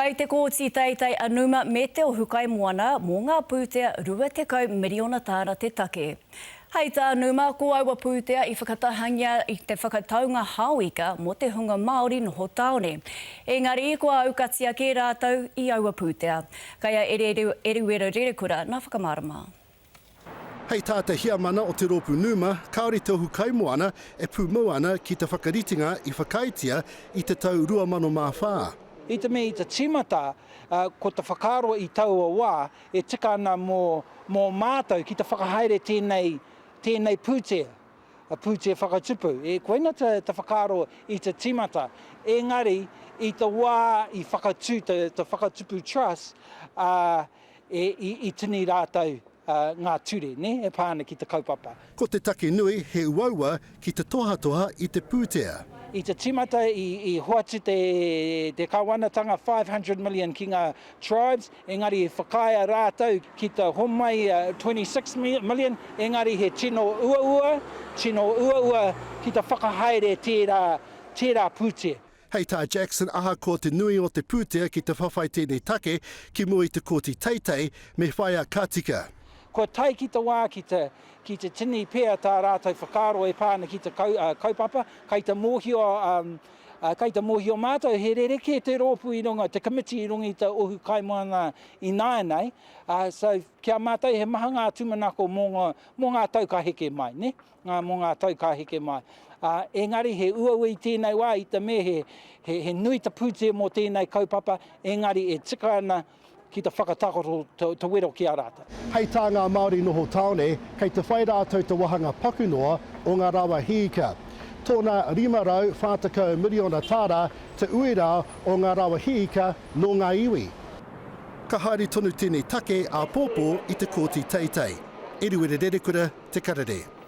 Kai te Kōti Teitei a Numa me Te Ohu Kaimoana mō ngā pūtea 20 miriona tāra te take. Hei tā Numa, ko aua pūtea i whakatahangia i te whakataunga hao ika mō te hunga Māori noho tāone. Engari, kua aukatia kē rātou i aua pūtea. Kai a Eruera Rerekura nā whakamārama. Hei tā te heamana o te rōpū Numa, kāore Te Ohu Kaimoana e pūmau ana ki te whakaritenga i whakaaetia i te tau 2004. I te mea i te tīmata, ko te whakaaro i taua wā e tika ana mō, mō mātou ki te whakahaere tēnei, tēnei pūtea, pūtea whakatupu. E, koina te, te whakaaro i te tīmata. Engari, i te wā i whakatū te, te Whakatupu Trust, ā, e, i, i tini rātou ngā ture, nē, e pā ana ki te kaupapa. Ko te take nui, he uaua ki te tohatoha i te pūtea. I te tīmata i, i hoatu te, te kāwanatanga 500 million ki ngā tribes, engari i whakaaea rātou ki te homai 26 million, engari he tino uaua, tino uaua ki te whakahaere tērā, tērā pūtea. Hei tā Jackson ahakoa te nui o te pūtea ki te whawhai tēnei take ki mua i te Kōti Teitei, me whaia ka tika. Kua tae ki te wā ki te ki te tini pea tā rātou whakaaro e pā ana ki te kaupapa, kai te mōhio kai te mōhio mātou he rerekē te rōpū i runga, te komiti i runga i te ohu kaimoana ināianei, so ki a mātou he maha ngā tūmanako mō ngā mō ngā tau ka heke mai, nē. ngā mō ngā tau ka heke mai. Ā, engari he uaua i tēnei wā i te mea he, he, he nui te pūtea mō tēnei kaupapa, engari e tika ana ki te whakatakoto te, te wero ki a rātou. Hei tā ngā Māori noho tāone, kei te whai rātou te wāhanga paku noa o ngā rawa hiika. Tōna 540 miriona tāra te uira o ngā rawa hiika nō ngā iwi. Ka haere tonu tēnei take āpōpō i te Kōti Teitei. Eruere Rerekura, Te Karere.